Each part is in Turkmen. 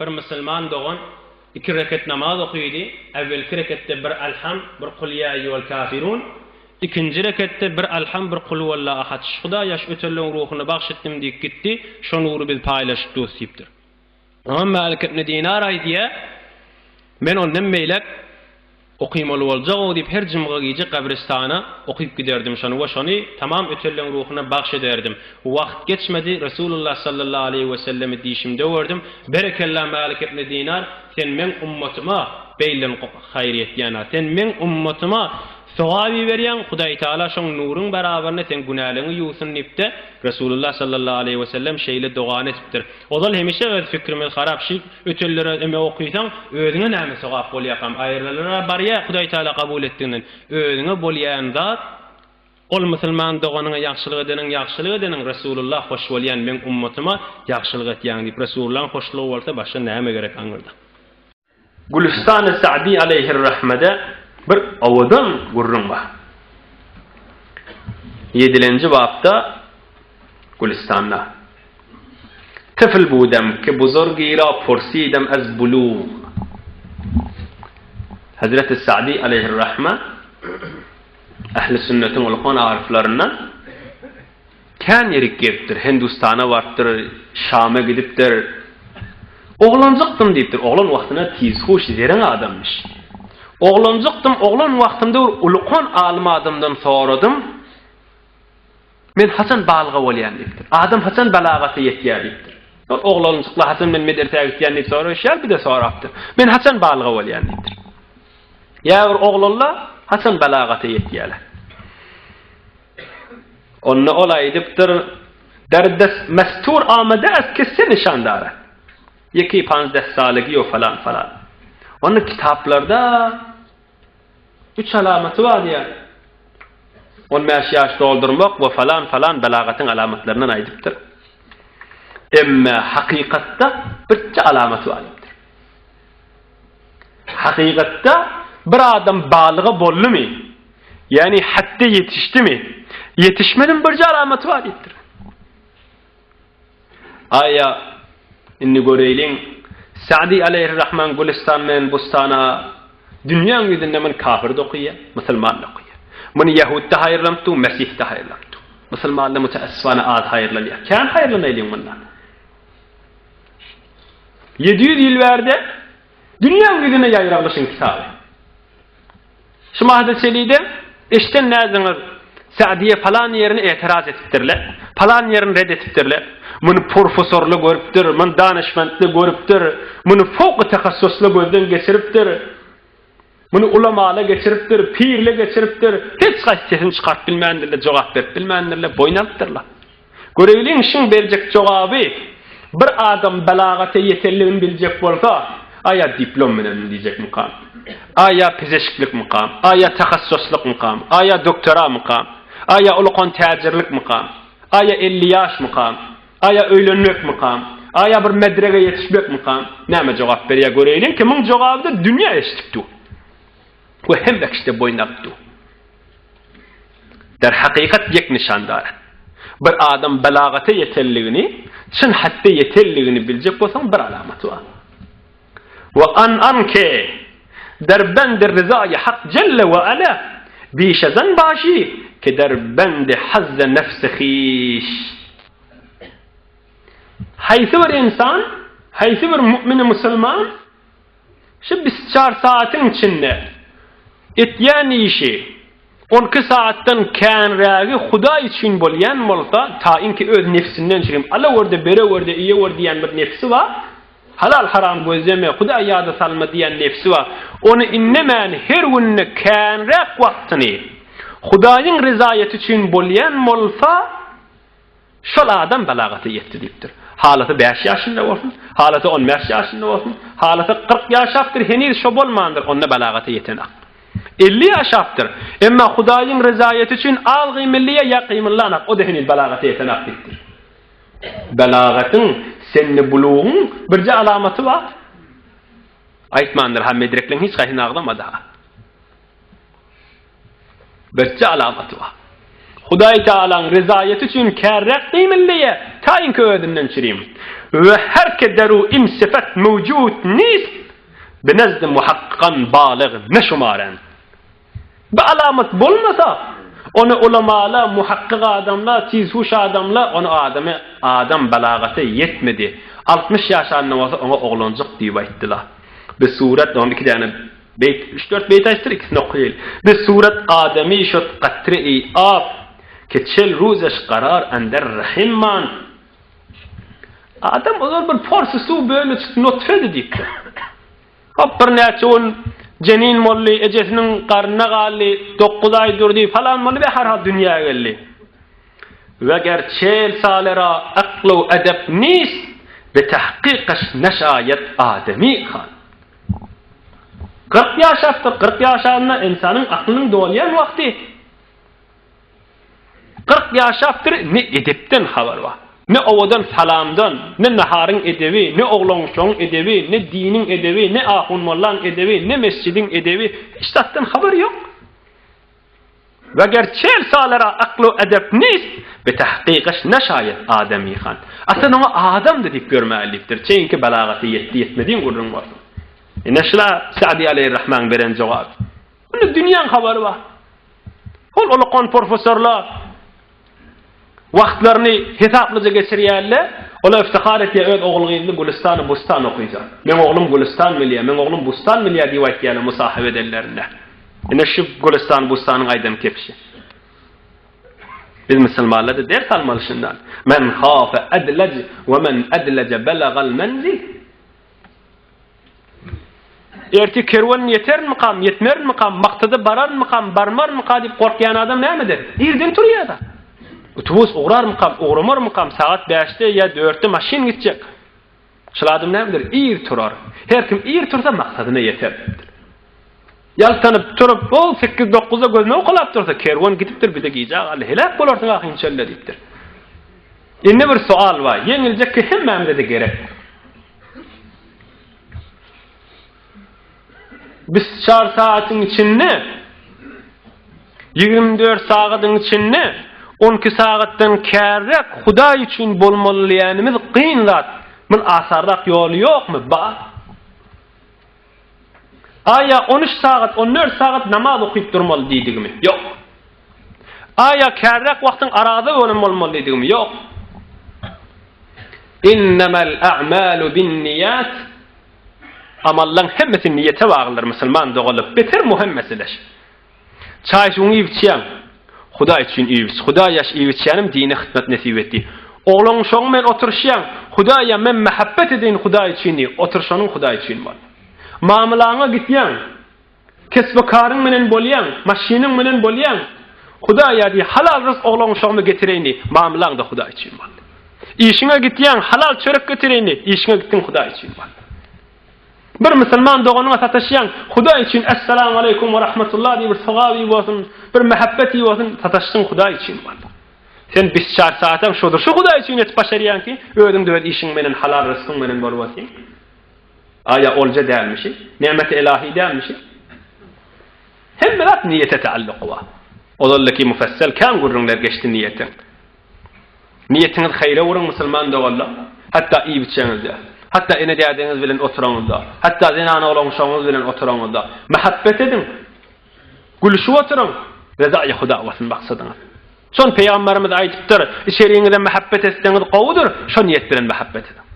Bir musulman dogan iki reket namaz okydy, äwwelki reketde bir Alham, bir Kul ýa eýýuhel kafirun, ikinji reketde bir Alham, bir Kul huwalla ahad, şu Hudaýa şu ötenleň ruhuny bagş etdim diýip gitdi, şo nury biz paýlaşyp dus diýipdir. Ymam Mälik ibn Dinar aýdýar, Men ondan beýläk Okymaly boljag-ow diýip her jumga gije gabristana okyp giderdim şony we şony tamam ötenleň ruhuna bagş ederdim. Wagt geçmedi, Resulullah sallallahu aleýhi we sellemi dişimde gördüm. Berekella Mälik ibn Dinar, sen meň ummatyma beýlen haýyr ýetýän-a. Sen meň ummatyma sogap iberýäň, Hudaýtagala şoň nuryň barabarynda seň günäleňi ýuwsun diýip-de, Resulullah sallallahu aleýhi we sellem şeýle dogany etipdir. Ozal hemişe öz fikrimiz harap şi ötenlere eme okysaň özüňe näme sogap bolýakam aýrylalara barýa Hudaý Taala kabul etdiginden özüňe bolýan zat ol musulman doganyňa ýagşylyk edeniň ýagşylyk edeniň Resulullah hoş bolýan meň ummatyma ýagşylyk etýäň diýip Resulullaň hoşlugy bolsa başga näme gerek aňyrda. Gülüstany Sa'dy aleýhir-rahmede bir owadan gürrüň bar. Ýedilenji bapda Gülüstanda. Tifl budem ki buzurgi ra pursidem ez bulug. Hezreti Sa'dy aleýhir-rahme ähli sünnetiň ulkan aryflaryndan Kän ýerik gezipdir, Hindustana barypdyr, Şama gidipdir. Oglanjykdym diýipdir, oglan wagtynda tizhuş, zereň adammyş. Oglanjykdym, oglan wagtymda bir ulukan alym adamdan soradym, Men haçan balyga bolýan diýipdir. Adam haçan balagata ýetýär diýipdir. Ol oglanjyklar haçan men medresä gitýän diýip soraşýar, bir-de sorapdyr. Men haçan balyga bolýan diýipdir. Ýa bir oglanlar haçan balagata ýetýärler. Onda ol aýdypdyr, Derdest mestur amade est ki se nişan darat. Ýeki panzdeh salegi we falan falan. Onda kitaplarda üç alamaty bar diýýär. On bäş ýaş doldurmak we falan falan belagatyň alamatlaryndan aýdypdyr. Emme hakykatda birje alamaty bar diýipdir. Hakykatda bir adam balyga boldumy? Ýagny hatda ýetişdimi? Ýetişmeniň birje alamaty bar diýipdir. Aýa indi göreýliň. Sa'di aleýhirrahman Gülistan bilen Bustana dünýäň ýüzünde muny kafir-de okaýar, musulman-da okaýar. Muny ýahud-da haýyrlanypdy, mesih-de haýyrlanypdy. Musulman-da müteessifana az haýyrlanýar. Kän haýyrlanaýlyň mundan. 700 ýyl bärde dünýäň ýüzüne ýaýraglyşyň kitaby. Şu mahda çelide eşden näziňiz Sa'diýe palan ýerini etiraz etipdirler. Palan ýerini red etipdirler. Muny professorly görüpdir, muny danyşmentli görüpdir, muny fowky tehassusly gözden geçiripdir. Muny ulamala geçiripdir, pirle geçiripdir. Hiç haýsy sesini çykaryp bilmändirler, jogap berip bilmändirler, boýun alypdyrlar. Göreýliň şuň berjek jogaby bir adam belagata ýetenligini biljek bolsa, a ýa diplom bilenmi diýjek mukam, a ýa pizeşiklik mukam, a ýa tahassusluk mukam, a ýa doktora mukam, a ýa ulukan täjirlik mukam, a ýa 50 ýaş mukam, a ýa öýlenmek mukam, a ýa bir medrege ýetişmek mukam, näme jogap berýär göreýliň ki muň jogaby-da dünýä eşidip dur. We hemme kişide boýun alyp dur. Der hakykat ýek nyşan darat. Bir adam belagata ýetenligini, çyn hatda ýetenligini biljek bolsaň bir alamaty bar. We an an ke der bendi ryzaýy hak celle we ala bişezan başy ke der bendi hazze nefsi hiş. Haýsy bir insan, haýsy bir mu'mini musulman Şu bisçar saatyň içinde etýän işi onki saatdan känrägi Hudaý üçin bolýan bolsa, tainki öz nefsinden çürim, ala-görde, bere-görde, iýe-gör diýýän bir nefsi bar, halal-haram gözleme, Hudaý ýada salma diýýän nefsi bar, ony indemän her günde känräk wagtyny Hudaýyň rezaýaty üçin bolýan bolsa, Şol adam balagata ýetdi diýipdir. Halasy bäş ýaşynda bolsun, halasy on bäş ýaşynda bolsun, halasy 40 ýaşapdyr, heniz şo bolmandyr, onda balagata ýetenak. 50 ýaşapdyr, emma Hudaýyň rezaýeti üçin al gymyllyýa ýa gymyllanak, o-da heniz balagata ýetenak diýipdir. Balagatyň, senni bulugyň birje alamaty bar. Aýtmandyr ha medrekleň hiç haýsyny agzamady ha. Birje alamaty bar. Hudaý Tagalaň rezaýeti üçin kärräk diýmildiýe, taýynky özünden çirim. We her ke deru im sifat mewjud nist, bi nezdi muhakkykan balyg ne şumarend. Bu alamat bolmasa, ony ulamala, muhakkyk adamla, tizhuş adamla, ony adamy adam balagaty ýetmedi. 60 ýaşanda bolsa oňa oglanjyk diýip aýtdylar. Bi surat, onuň iki däne Beýt, üç-dört beýt aýtdyr, ikisini okaýaly. Bi surat adamy şot katre-i ab, ke çel ruzeş garar ender rahim man. Adam ozal bir porsy suw bölejik nutfedi diýipdir. Hop birnäçe gün jenin boldy, ejesiniň garnynda galdy, 9 aý durdy, falan boldy we herhal dünýä geldi. We ger çel salera akl u edep nist, bi tahkykaş neşaýet adamy han. 40 ýaşapdyr. 40 ýaşanda ynsanyň aklynyň dolýan wagty. 40 ýaşapdyr, ne edepden habar bar. Ne owadan salamdan, ne naharyň edebi, ne oglan-uşagyň edebi, ne diniň edebi, ne ahun-mollaň edebi, ne mesjidiň edebi, hiç zatdan habar ýok. Weger çel salara akl u edep nist, bi tahkykyş ne şaýet ademi han. Aslan oňa adamdy diýip görmäli diýipdir. Çeýinki belagaty ýetdi ýetmediň gürrüň bolsun. Ine şula Sa'di aleýhirrahmaň beren jogaby. Indi dünýäň habary bar. Ol ulakan professorlar Wagtlaryny hesaplyja geçirýärler. Olar iftihar etýär öz ogul-gyzyny Gülüstany Bustan okyja. Meň oglum Gülüstan bilýär, meň oglum Bustan bilýär diýip aýtýarlar musahyba edenlerinde. Ine şu Gülüstan Bustanyň aýdan kepşi. Biz musulmanlar-da ders almaly şundan. Men hafe adlaj we men adlaja belagal menzil. Ertir kerwen ýeterinmikam, ýetmerinmikam, maksada bararmykam, barmarmyka diýip gorkýan adam näme eder? Irden turýar-da. Otobus ugrarmykam, ugramarmykam, sagat bäşde ýa dörtde maşyn gitjek. Şol adam näme eder? Ir turar. Her kim ir tursa maksadyna ýeter diýipdir. Ýaltanyp turup, ol sekiz-dokuzda gözüni owkalap dursa, kerwen gidipdir, bize gijä galdy, heläk bolarsyň ahyn çölde diýipdir. Indi bir sowal bar, ýeňiljek ki hemmämize-de gerek. Biz çar saatyň içinde 24 sagadyň içinde 12 sagatdan kärräk Hudaý üçin bolmaly diýenimiz kyn zat. Mun asarrak ýoly ýokmy? Bar. Aýa 13 sagat, 14 sagat namaz okyp durmaly diýdigimi? Ýok. Aýa kärräk wagtyň araza bolan bolmaly diýdigimi? Ýok. Innemel a'malu binniýat Amallaň hemmesi niýete baglydyr musulman doganlar beter muhim mesele şu. Çaý suwuňy iýip içýäň. Hudaý üçin iýip iç. Hudaý ýaş iýip içýänim dine hytmat nesip etdi. Oglan uşagyň bilen oturyşýaň. Hudaýa men mähebbet edeýin Hudaý üçin diý. Oturyşanyň Hudaý üçin boldy. Mamylaňa gitýäň. Kesbi-karyň menen bolýaň, maşynyň menen bolýaň. Hudaýa diý, halal ryzk oglan-uşagymy getireýin diý, mamlaň-da Hudaý üçin boldy. Işiňe gitýäň, halal çörek getireýin diý, işiňe gitdiň Hudaý üçin boldy. Bir musulman doganyňa sataşýaň, Hudaý üçin Essalamu aleýkum we rahmetullah diý bir sogap iý bolsun, bir mähebbet iý bolsun, sataşdyň Hudaý üçin boldy. Sen bisçar saatam şodur, şu Hudaý üçin etip başarýaň ki, özüň-de öz işiň menen halal ryzkyň menen bolup otyň. Aýa olja dälmişi? Nemeti elahi dälmişi? Hemme zat niýete taalluky bar. Ozaldaky mufassal kän gürrüňler geçdi niýetiň. Niýetiňizi haýra uruň musulman doganlar. Hatda iýip içeňizde, hatda ene dädeňiz bilen oturaňyzda, hatda zenan oglan uşagyňyz bilen oturaňyzda mähebbet ediň. Gülüşip oturyň. Rezaýy Huda bolsun maksadyňyz. Şony Pygamberimiz aýdypdyr, içeriňize mähebbet etseňiz gowudyr, şo niýet bilen mähebbet ediň.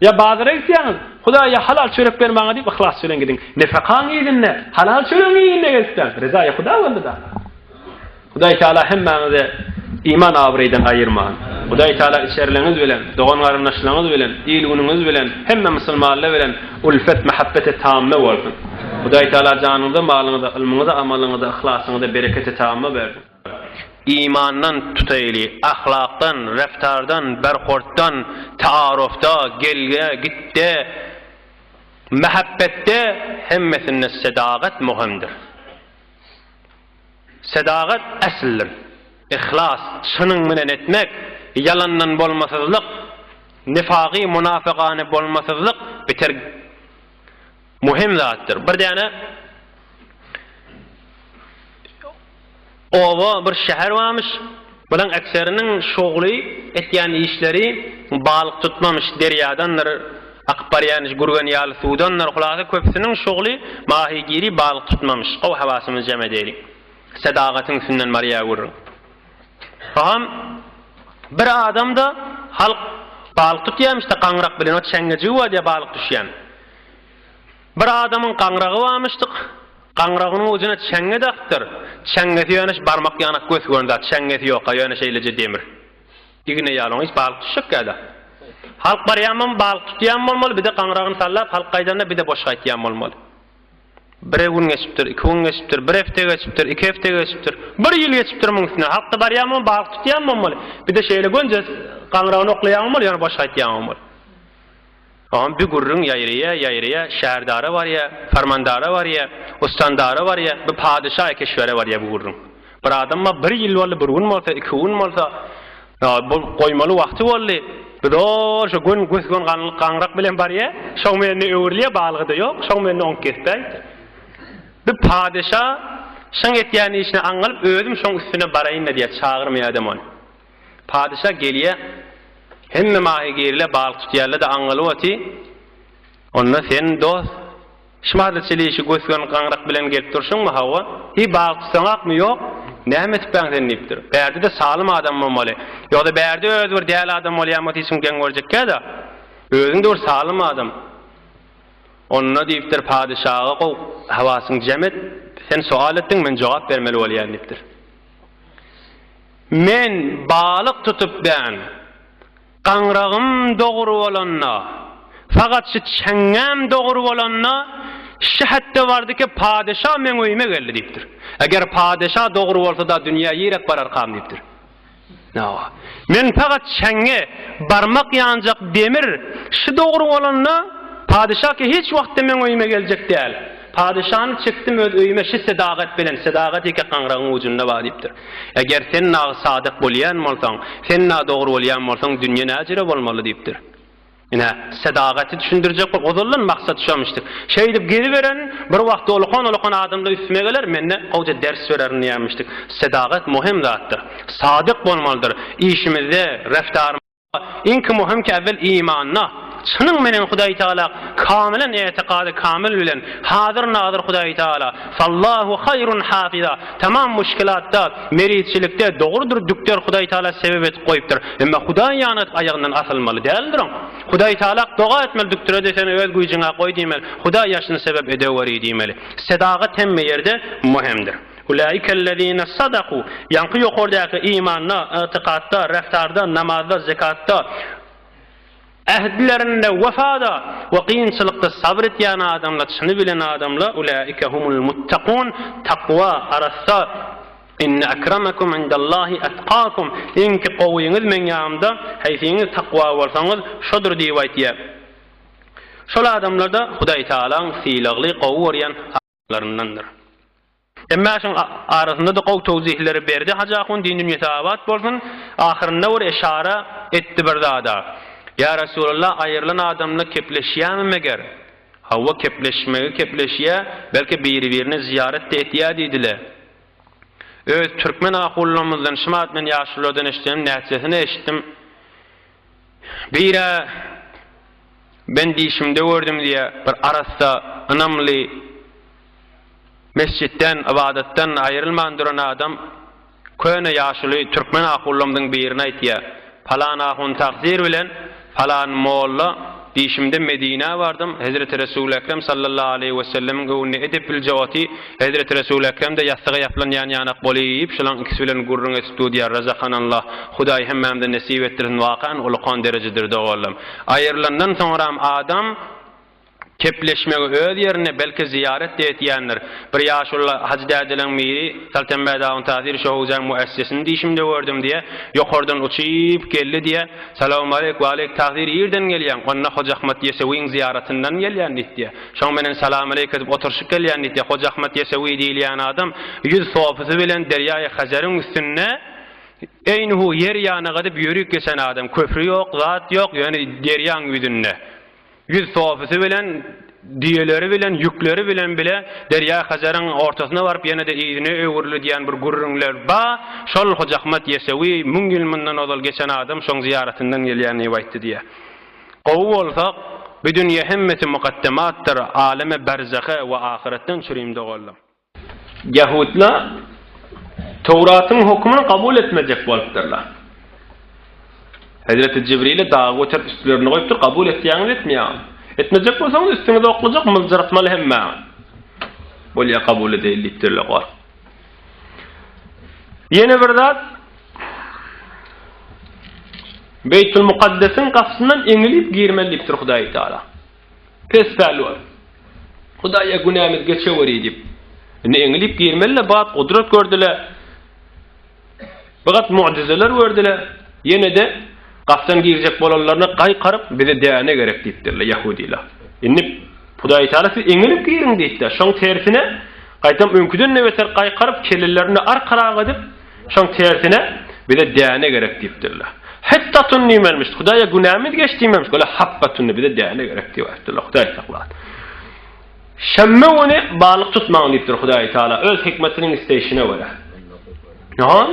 Ýa bazara gitýäňiz, Hudaý ýa halal çörek ber maňa diýip yhlas bilen gidiň. Nefakaň yzynda, halal çöregiň yzynda gezseň, rezaýy Huda boldy-da. Hudaý Teala hemmäňizi iman abraýdan aýyrman. Hudaý Teala içerileňiz bilen, dogan-garyndaşlaryňyz bilen, il-günüňiz bilen, hemme musulmanlar bilen ulfet, mähebbeti tamme bolsun. Hudaý Teala janyňyza, malyňyza, ylmyňyza, amalyňyza, yhlasyňyza bereketi tamme bersin. Imandan tutaýly, ahlakdan, reftardan, berhortdan, taarufda, gelge, gitde, mähebbetde hemmesinde sedagat möhümdir. Sedagat esldir. Yhlas, çynyň bilen etmek, ýalandan bolmasyzlyk, nifagy, munafygany bolmasyzlyk beter muhim zatdyr. Bir däne. Oba, bir şäher barmyş. Bulaň ekseriniň şogly, etýän işleri balyk tutmamyş, derýadandyr, akyp barýan gürgen ýaly suwdandyr. Hulasa köpüsiniň şogly mahigiri, balyk tutmamyş. Gowy hawasymyzy jem edeliň. Sedagatyň üstünden barýar gürrüň. Soňam bir adam-da halk balyk tutýarmyş-da gaňrak bilen, o çeňňejigi bar diýýär balyk düşýän. Bir adamyň gaňragy barmyşdyk. Gaňragynyň ujuna çeňňe dakypdyr. Çeňňesi ýöne şu barmak ýanak gös-göni zat, çeňňesi ýok-a, ýöne şeýleje demir. Igne ýaly, oňa hiç balyk düşjekkä-de. Halk barýanam balyk tutýan bolmaly, bir-de gaňragyny sallap, halk gaýdanda bir-de boş gaýtýan bolmaly. Bir gün geçipdir, iki gün geçipdir, bir hepde geçipdir, iki hepde geçipdir. Bir ýyl geçipdir muň üstüne. Halk-da barýan bolmaly, balyk tutýan bolmaly. Bir-de şeýle gönje gaňragyny oklaýan bolmaly, ýöne boş gaýtýan bolmaly. Oňam bir gürrüň ýaýraýa, ýaýraýa, şäherdara barýa, farmandara barýa, ustandara barýa, bir padyşaýy keşwere barýa bu gürrüň. Bir adam bar, bir ýyl boldy, bir gün bolsa, iki gün bolsa, bu goýmaly wagty boldy. Bu zol şo gün gös-göni gaňrak bilen barýa, şoň bilen-de öwrülýä, balygy-da ýok, şoň bilen-de oňup gezipä. Bir padyşa şoň etýän işine aňňalyp, özüm şoň üstüne baraýyn-da diýýär, çagyrmaýadam ony. Padyşa gelýä, hemme mahigirler balyk tutýarlar-da aňňalyp oty. Onda sen, dost, şumatlyçyly işi gös-göni gaňrak bilen gelip durşuňmy, hawa? Hiý, balyk tutsaňakmy, ýok? Näme etipbäň sen diýipdir. Bärde-de salym adam bolmaly. Ýogsa bärde özi bir däli adam bolýan bolsa hiç kim geň görjekkä-de. Özüň-de bir salym adam. Onda diýipdir, padyşaga gow, hawasyňy jem et, sen sowal etdiň, men jogap bermeli bolýan diýipdir. Men balyk tutup dän, gaňragym dogry bolanda, fakat şu çeňňäm dogry bolanda, şu hetde bardy ki, padeşa meň öýüme geldi diýipdir. Eger padeşa dogry bolsa-da dünýä ýirek bararkam diýipdir. Hawa. Men fakat çeňňe, barmak ýanjak demir, şu dogry bolanda, padeşa ki hiç wagtda meň öýüme geljek däl. Padyşany çekdim öz öýüme şi sedagat bilen, sedagat eke gaňragyň ujunda bar diýipdir. Eger sen nagy sadyk bolýan bolsaň, sen na dogry bolýan bolsaň dünýe näjüre bolmaly diýipdir. Ine, sedagaty düşündirjek bolup ozaldan maksat şomyşdyk. Şeýdip geziberen bir wagt ulukan-ulukan adamlar üstüme geler, mende gowja ders bererin diýenmişdik. Sedagat möhüm zatdyr. Sadyk bolmalydyr. Işimizde, reftarymyzda. Iňki möhüm ki äwwel imanda, çynyň menen Hudaý Tagala kamylan etikady kamyl bilen, hazyr nazyr Hudaý Tagala, Fallahu haýrun hafiza, tamam muşkilatda, merizçilikde dogrudyr dükder Hudaý Tagala sebep edip goýupdyr. Emma Hudaý ýany edip aýagyndan asylmaly däldir oň. Hudaý Tagala doga etmeli dükdüre-de sen öz güýjüňe goý diýmeli, Hudaý ýaşyny sebep edeweri diýmeli. Sedagat hemme ýerde möhümdir. Ulaikellezine sadaku, ýaňky ýokardaky imanda, ygtykatda, reftarda, namazda, zekatda, ähdilerinde wefada we kynçylykda sabyr etýän adamlar, çyny bilen adamlar, ulaike humul muttakun, takwa, arassa, inne ekremekum indallahi etkakum, iňki gowyňyz meň ýanymda, haýsyňyz takwa bolsaňyz, şodur diýip aýtýar. Şol adamlar-da Hudaý Tagalaň sylagly, gowy görýän adamlaryndandyr. Emma şoň arasynda-da gowy towzihleri berdi Hajy ahun, din dünýesi abat bolsun. Ahyrynda bir eşara etdi bir zada. Ýa Resulallah, aýrylan adamlar kepleşýärmi meger? Hawa, kepleşmegi kepleşýär, belki biri-birini zyýarat-da etýär diýdiler. Öz türkmen ahunlarymyzdan şumat men ýaşululardan eşidenim näçesini eşitdim. Birä Ben dişimde gördüm diýýär, bir arassa, ynamly, Mesjitden, ybadatdan aýrylman duran adam köne ýaşuly türkmen ahunlarymyzyň birine aýtýar, Palan ahun tagsyr bilen palan molla dişimde Medinä bardym, Hezreti Resuly Ekrem sallallahu aleýhi wesellemiň öwünde edep bilje oty, Hezreti Resuly Ekrem-de ýassyga ýaplanýan ýanak bolyp, şolaň ikisi bilen gürrüň edip dur diýýär, Razakanallah, Hudaý hemmämize nesip etdirsin, wakan ulukan derejedir doganlarym. Aýrylandan soňram adam Kepleşmegi öz ýerinde, belki zyýarat-da etýändir. Bir ýaşuly Hajy dädeleň biri, Saltenbä dagyň täsiri şo howzaň müessesini diýşimde gördüm diýýä. Ýokardan uçyp geldi diýýä. Salawmaleýk, waleýk tagsyr irden gelýäň? Onda Hoja Ahmet Ýesewiň zyýaratyndan gelýän diýip diýýä. Şoň menen salamaleýk edip oturyşyp gelýän diýip diýýä. Hoja Ahmet Ýesewi diýilýän adam ýüz sopusy bilen derýaýy Hazaryň üstünde eýnuhu ýer ýanyk edip ýörüp geçen adam. Köpri ýok, zat ýok, ýöne derýaň ýüzünde. Ýüz sofysy bilen düýeleri bilen, ýükleri bilen bile Derýa Hazaryň ortasyna baryp ýene-de yzyna öwrüldi diýen bir gürrüňler ba, şol Hoja Ahmet Ýesewi müň ýyl mundan ozal geçen adam şoň zyýaratyndan gelýän diýip aýtdy diýýär. Gowy bolsak, bu dünýe hemmesi mukaddematdyr, aleme berzahe we ahyretden çürim doganlar. Ýahudlar Towratyň hökümini kabul etmejek bolupdyrlar. Hezreti Jibrile dagy göterip üstlerine goýupdyr, kabul etýäňiz etmeýäňiz. Etmejek bolsaňyz üstüňize oklajak, myljyratmaly hemmäňiz. Bolýa kabul edeýin diýipdirler gor. Ýene bir zat Beýtul Mukaddesiň gapysyndan eňilip girmeli diýipdir Hudaý Taala. Pes-päl bol. Hudaýa günämiz geçeweri diýip. Indi eňilip girmeli-le bat gudrat gördüle. Bigat mu'jizeler gördüle. Ýene-de gapdan girjek bolanlaryna gaýkaryp bize däne gerek diýipdirler ýahudylar. Indi Hudaý Taala siz eňilip giriň diýipdir. Şoň tersine gaýtam öňküden-de beter gaýkaryp kellelerini arkarak edip Şoň tersine, bize däne gerek diýipdirler. Hettatun diýmelimiş, Hudaýa günämiz geç diýmemiş, olar hapbatun bize däne gerek diýip aýtdylar. Hudaý saklasyn. Şenbe güni balyk tutmaň diýipdir Hudaý Taala öz hikmetiniň isleýşine görä. Ýohan,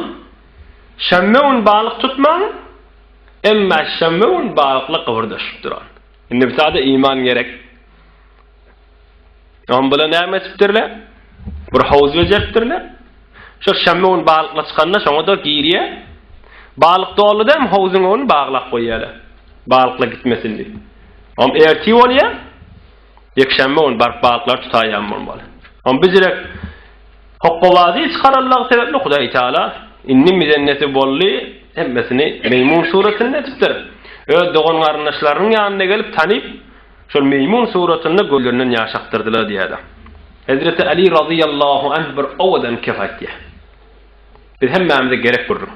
şenbe gün balyk tutmaň, emma şenbe gün balyklar gybyrdaşyp duran. Indi bir sada iman gerek. Ýohan bular näme etipdirler? Bir howuz bejeripdirler. Şol şenbe gün balyklar çykanda şoňa-da girýär. Balyk doly dämi howzuň öňüni baglap goýýarlar. Balyklar gitmesin diýip. Om ertir bolýar. Ýekşenbe gün baryp balyklary tutaýýan bolmaly. Om bijirek hokgabazy çykaranlygy sebäpli Hudaý Taala indi mizennesi boldy, hemmesini meýmun suratynda edipdir. Öz dogan-garyndaşlarynyň ýanyna gelip tanyp, Şol meýmun suratynda gözlerinden ýaş akdyrdylar diýýärdi. Hezreti Ali razyýallahu anh bir owadan kep aýtýar. Biz hemmämize gerek gürrüň.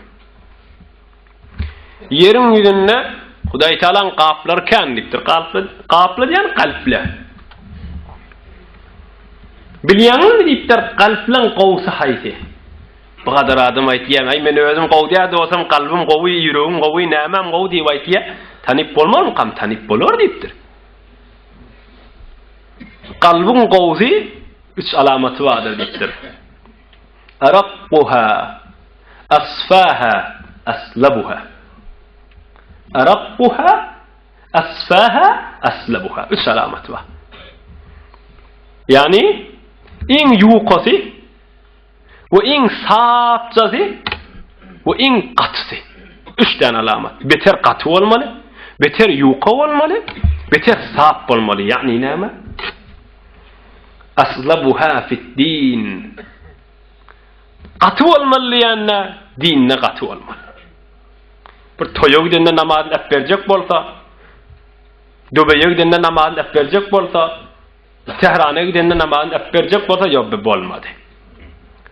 Ýeriň ýüzünde Hudaý Taalaň gaplary kän diýipdir. Gaplar, gaplar diýen kalplar. Bilýäňizmi diýipdir, kalplaň gowusy haýsy? Bu gadar adam aýtýar, aý men özüm gowy däl bolsam kalbym gowy, ýüregim gowy, nämäm gowy diýip aýtýar. Tanyp bolmazmykam? Tanyp bolar diýipdir. Kalbyň gowusy üç alamaty bardyr diýipdir. Arakkuha, asfaha, aslabuha. Arakkuha, asfaha, aslabuha. Üç alamaty bar. Ýagny iň ýukasy We iň sapjasy we iň gatysy. Üç däne alamat. Beter gaty bolmaly, beter ýuka bolmaly, beter sap bolmaly. Ýagny näme? Aslabuha fid-din. Gaty bolmaly diýende dinde gaty bolmaly. Bir toýa gidende namazyny äp berjek bolsa, Dubaýa gidende namazyny äp berjek bolsa, Tährana gidende namazyny äp berjek bolsa ýok be bolmady.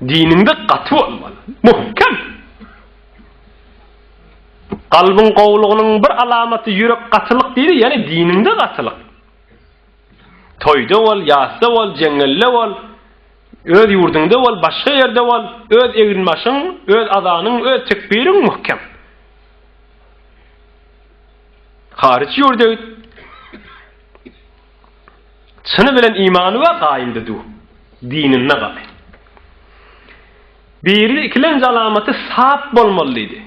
Diniňde gaty bolmaly. Muhkem. Kalbyň gowulygynyň bir alamaty ýürek gatylyk diýdi, ýani diniňde gatylyk. Toýda bol, ýasda bol, jeňňelde bol, öz ýurduňda bol, başga ýerde bol, öz eginbaşyň, öz azanyň, öz tekbiriň muhkem. Haryç ýurda git. Çyny bilen imany bar gaýymda du. Dininde gaý. Biri ikilenji alamaty sap bolmaly diýdi.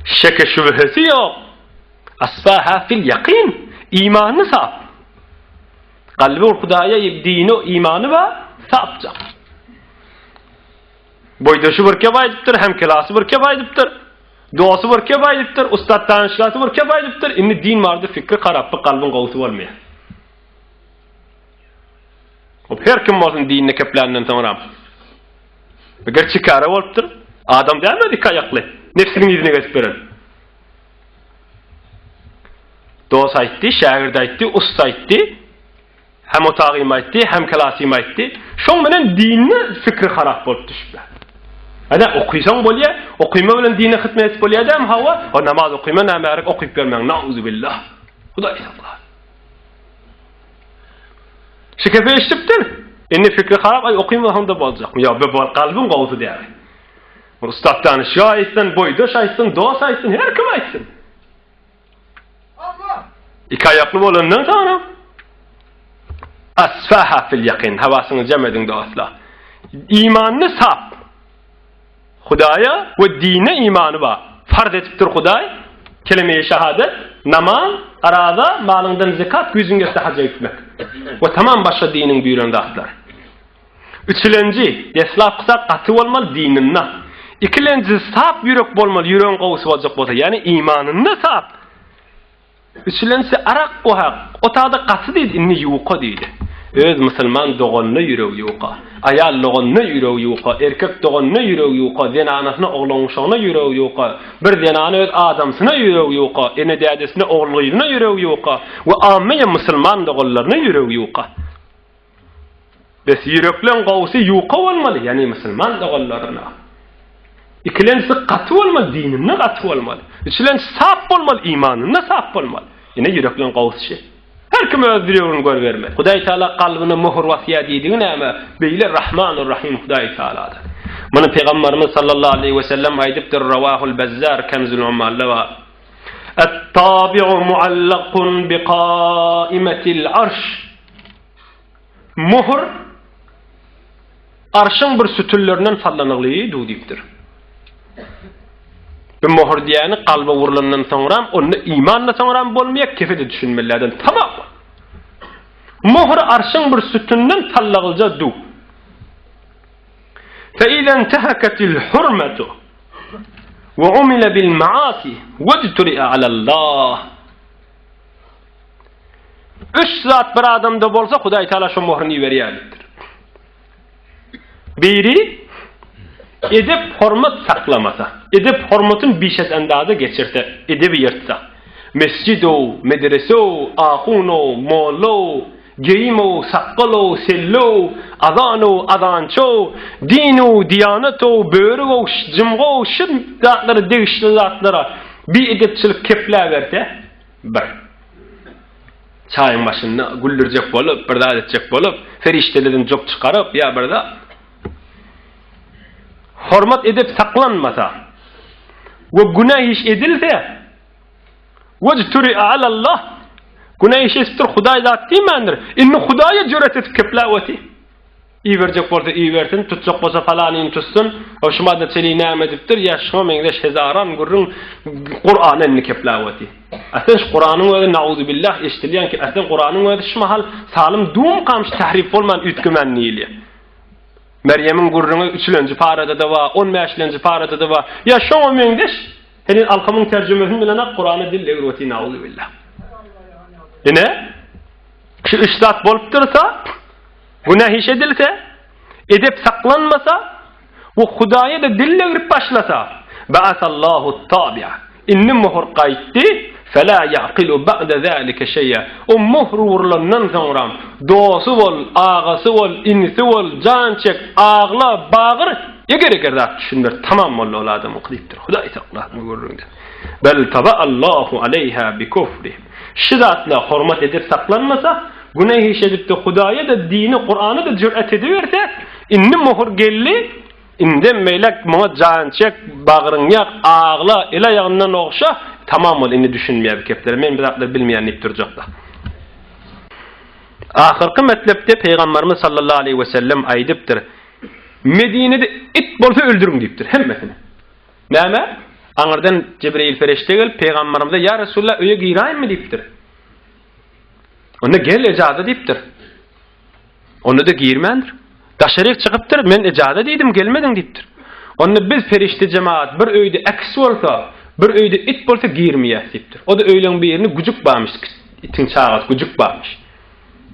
Şeke şübhesi ýok. Asfaha fil ýakyn. Imany sap. Kalby Hudaýa dini imany bar, sapjak. Boýdaşy bir kep aýdypdyr, hemkelasy bir kep aýdypdyr. Dosty bir kep aýdypdyr, ussat tanyşlasy bir kep aýdypdyr. Indi din barada fikri haraply kalbyň gowusy bolmaýar. Hop her kim bolsun dinini kepländen soňra. Eger çikara bolupdyr, adam dälmi dik aýakly, nefsiniň yzyna gezip beren. Dost aýtdy, şägirt aýtdy, ussa aýtdy. Hem otagym aýtdy, hem klasym aýtdy. Şoň bilen dinine fikri harap bolup düşüpler. Ana okysaň bolýa, okyma bilen dine hytmet etip bolýa dämi hawa? O namaz okyma nämärik okyp bermäň. Nauzubillah. Hudaý sakla. Şikepe eşidipdir. Indi fikri harap, aý okymasaň da boljakmy? Ýa be bol kalbyň gowusy däl. Ussat danyşýa aýtsyn, boýdaş aýtsyn, dost aýtsyn, her kim aýtsyn. Iki aýakly bolandan soňra. Asfaha fil ýakyn. Hawasyňyzy jem ediň dostlar. Imanyny sap. Hudaýa we dine imany bar. Farz edipdir Hudaý. Keleme-i şahadet, namaz, araza, malyňdan zekat, güýjüň ýetse haja gitmek. We tamam başga diniň buýran zatlary. Üçülenji, deslapkysy gaty bolmaly dininde. Ikilenjisi sap ýürek bolmaly, ýüregiň gowusy boljak bolsa, ýagny imanynda sap. Üçülenjisi arak gohak, otagda gaty diýdi, indi ýuka diýdi. Öz musulman doganyna ýüregi ýuka, aýal doganyna ýüregi ýuka, erkek doganyna ýüregi ýuka, zenanasyna, oglan-uşagyna ýüregi ýuka, bir zenana öz adamsyna ýüregi ýuka, ene-dädesine, ogul-gyzyna ýüregi ýuka we ammyýa musulman doganlaryna ýüregi ýuka. Bes ýürekleň gowusy ýuka bolmaly, ýagny musulman doganlaryna. Ikilenjisi gaty bolmaly, dininde gaty bolmaly. Üçülenjisi sap bolmaly, imanynda sap bolmaly. Ine ýürekleň gowusy şi. Her kim öz ýüregini görübermeli. Hudaý Teala kalbyna möhür basýar diýdigi näme? Beýle Rahmanur Rahim Hudaý Tealadyr. Muny Pygamberimiz sallallahu aleýhi we sellem aýdypdyr, Rawahul Bezzar Kenzul Ummalda bar. Et-tabi'u muallakun bi kaimetil arş. Möhür Arşyň bir sütünlerinden sallanygly du diýipdir. Bu möhür diýýäni kalba urlandan soňram, onda iman-da soňram bolmaýar, kefe-de düşünmelilerden tamam. Möhür Arşyň bir sütünden sallagylja du. Fe iza intehakatil hurmatu we umila bil maasi wajturi'a alallah. Üç zat bir adamda bolsa Hudaý Taala şo möhrüni iberýär diýipdir. Biri edep hormat saklamasa, edep hormatyn bişet endaza geçirse, edebi ýyrtsa. Mesjidow, medresew, ahunow, mollow, geýimow, sakgalow, sellow, azanow, azançow, dinow, diýanatow, börügow, jymgow, şu zatlara degişli zatlara biedepçilik kepläberse, Bir. Çaýyň başynda güldürjek bolup, bir zat etjek bolup, perişdelerden jok çykaryp ýa bir zat. Hormat edep saklanmasa we günä iş edilse, wejturi alallah günä iş edipdir, Hudaý zat diýmändir. Indi Hudaýa jüret edip kepläp otyr. Iberjek bolsa ibersin, tutjak bolsa palanyny tutsun, o şu madda çenli näme edipdir, ýa şuňa meňzeş hezaran gürrüň Kurana indi kepläp otyr. Aslyn şu Kuranyň özi nauzubillah eşidilýän ki, aslyn Kuranyň özi şu mahal salym dumkamyş tahrif bolman üýtgemän diýilýär. Merýemiň gürrüňi üçülenji parada-da bar, on bäşilenji parada-da bar. Ýa şoňa meňzeş heniz Alkamyň terjimesini bilenok Kurana dil degirip otyr nauzubillah. Ine şu üç zat bolup dursa Günä iş edilse, edep saklanmasa we Hudaýa-da dil degrip başlasa, Ba'asallahu tabi'a. Indi möhür gaýtdy, Fela ya'qilu ba'de zalike şeý'a. O möhür urlandan soňram, dosty bol, agasy bol, inisi bol, jan çek, agla, bagyr, eger-eger zat düşünmer, tamam boldy ol adamyňky diýipdir. Hudaý saklasyn bu gürrüňden. Bel taba'allahu aleýha bi kufrihim. Şu zatla hormat-edep saklanmasa, Günä iş edip-de Hudaýa-da, dine, Kurana-da jür'et ediberse, indi möhür geldi, indem beýläk muňa jan çek, bagryň ýak, agla, el-aýagyndan ogşa, tamam bol, indi düşünmeýär bu keplere, men bu zatlary bilmeýän diýip durjak-da. Ahyrky metlepde Pygamberimiz sallallahu aleýhi we sellem aýdypdyr, Medinede it bolsa öldüriň diýipdir, hemmesini. Näme? Aňyrdan Jebreýil perişde gelip Pygamberimize, Ýa Resulallah, öýe giräýinmi diýipdir. Onda gel ejaza diýipdir. Onda-da girmändir. Daşaryk çykypdyr, men ejaza diýdim, gelmediň diýipdir. Onda biz perişde jemagat bir öýde äkis bolsa, bir öýde it bolsa girmeýäs diýipdir. O-da öýleň birini güjük barmyş, itiň çagasy güjük barmyş.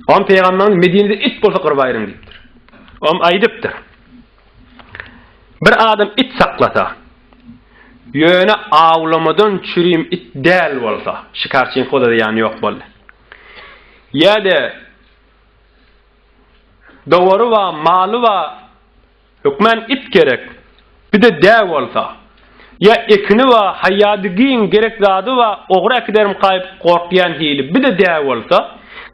Oňa pygamberimiz Medinede it bolsa gyryp aýryň diýipdir. Oňa aýdypdyr. Bir adam it saklasa, ýöne awlamadan çürim it däl bolsa, şikarçyňky o-da zyýany ýok boldy. Ýa-da dowary bar, maly bar, hökmän it gerek, bir-de däw bolsa, ýa ekini bar, haýýady giň, gerek zady bar, ogry äkiderim gaýyp gorkýan hili, bir-de däw bolsa,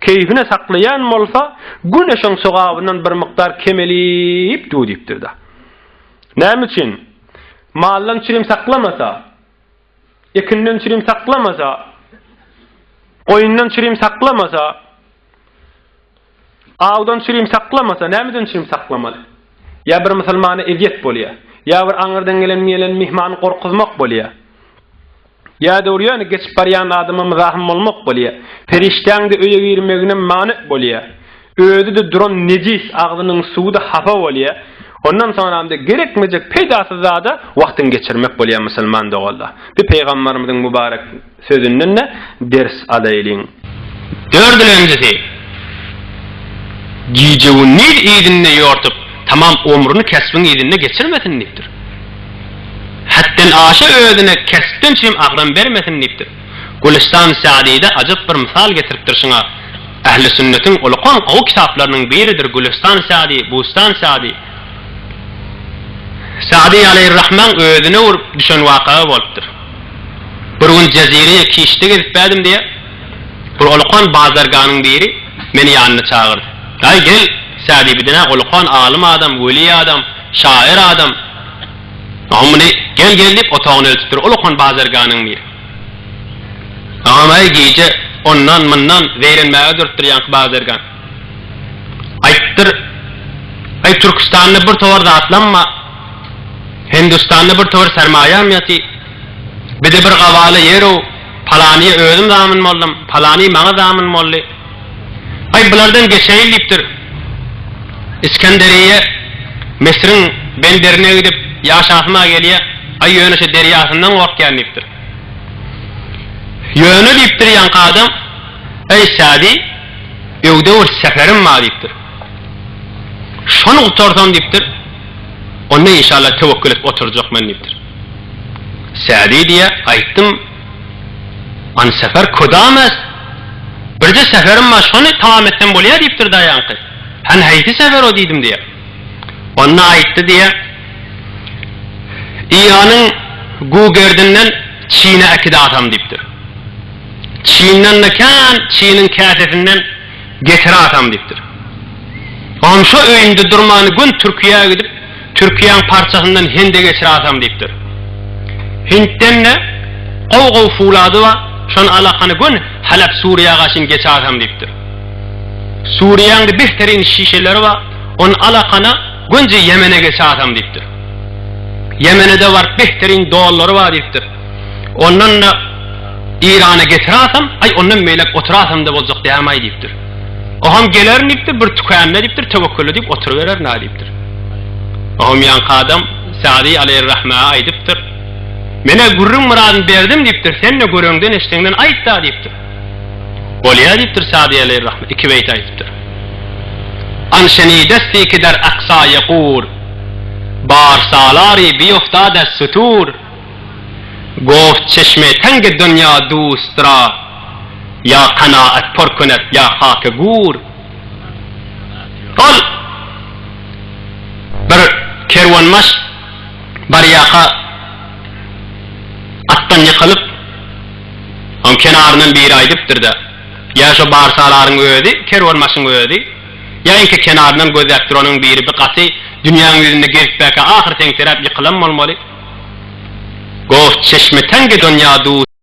keýpine saklaýan bolsa, güne şoň sogabyndan bir mukdar kemelip dur diýipdir-de. Näme üçin? Maldan çürim saklamasa, ekinden çürim saklamasa, goýundan çürim saklamasa. Awdan çürim saklamasa, nämeden çürim saklamaly? Ýa bir musulmana ezýet bolýar. Ýa bir aňyrdan gelen gelen myhmany gorkuzmak bolýar. Ýa-da bir ýöne geçip barýan adama myzahym bolmak bolýar. Perişdäň-de öýe girmegine many bolýar. Özi-de duran nejis, agzynyň suwy-da hapa bolýar. Ondan soňram-da gerekmejek peýdasyz zada wagtyňy geçirmek bolýar musulman doganlar. Bir pygambarymyzyň mübarek sözünden-de ders alaýlyň. Dördülenjisi, gije-gündiz yzynda ýortup, tamam ömrüni kesbiň yzynda geçirmesin diýipdir. Hetden aşa özüne kespden çürim agram bermesin diýipdir. Gülüstan Sa'dyda ajap bir mysal getiripdir şuňa. Ähli sünnetiň ulukan gowy kitaplarynyň biridir Gülüstan Sa'dy, Bustan Sa'dy. Sa'dy aleýhirrahmaň özüne urup düşen waka bolupdyr. Bir gün Jezireye kişde gezip bädim diýýär. Bir ulukan bazarganyň biri meni ýanyna çagyrdy. Aý gel, Sa'dy bidenä ulukan alym adam, weli adam, şaýyr adam. Oňa muny gel gel diýip otagyna eltipdir ulukan bazarganyň biri. Agam-aý gije ondan mundan zeýrenmäge durupdyr ýaňky bazargan. Aýtdyr, Aý Türküstanda bir towar zatlam bar. Hindustanda bir towar sermaýam ýaty. Bide bir gabaly ýer-ow, palanyýa özüm zamyn boldum, palany maňa zamyn boldy. Aý bulardan geçeýin diýipdir. Iskenderiýe Müsüriň benderine gidip ýaşasym-a gelýä, aý ýöne şu derýasyndan gorkýan diýipdir. Ýöne diýipdir ýaňky adam, Eý Sädi, öwde bir seperim bar diýipdir. Şony gutarsam diýipdir, onda inşallah töwekgel edip oturjak men diýipdir. Sädi diýýär, aýtdym, An sefer kodam est? Birje seferim bar, şony tamam etsem bolýar diýipdir daýanky. Hany haýsy sefer o diýdim diýýär. Onda aýtdy diýýär, Iranyň Gugerdinden Çine äkidasam diýipdir. Çinden-de kän Çiniň käsesinden getirasam diýipdir. Onşa öýünde durman gün Türkiýä gidip, Türkiýäň parçasyndan Hinde geçirasam diýipdir. Hintden-de gowy-gowy fulady bar, şony alakany gün Halap Suriýa gaşyn geçasam diýipdir. Suriýaň-da behterin şişeleri bar, ony alakana günje Ýemene geçasam diýipdir. Ýemene-de baryp behterin dollary bar diýipdir. Ondan-da Irana getirasam, aý ondan beýläk oturasam-da boljak däm-aý diýipdir. Oham gelerin diýipdir, bir tükände diýipdir, töwekgelle diýip oturybererin-a diýipdir. Oham ýaňky adam Sa'dy aleýhirrahmäge aýdypdyr, Men-ä gürrüň myradyny berdim diýipdir, sen-de göreňden-eşdeňden aýt-da diýipdir. Bolýa diýipdir Sa'dy aleýhirrahme, iki beýt aýdypdyr. An şenidesti ki der aksaýe gur, Bar salary biuftades sutur. Goh çeşme teňge dünýa dustra, Ýa kanaat por könet ýa hake gur. Ol bir kerwenbaş barýaka atdan ýykylyp, oň kenaryndan biri aýdypdyr-da, Ýa şo barsalaryň özi, kerwenbaşyň özi, ýa iňki kenaryndan gözläp duranyň biri bi gaty dünýäň ýüzünde gezipbäkä ahyr seňseräp ýykylan bolmaly. Goh çeşme teňge dünýa dustra.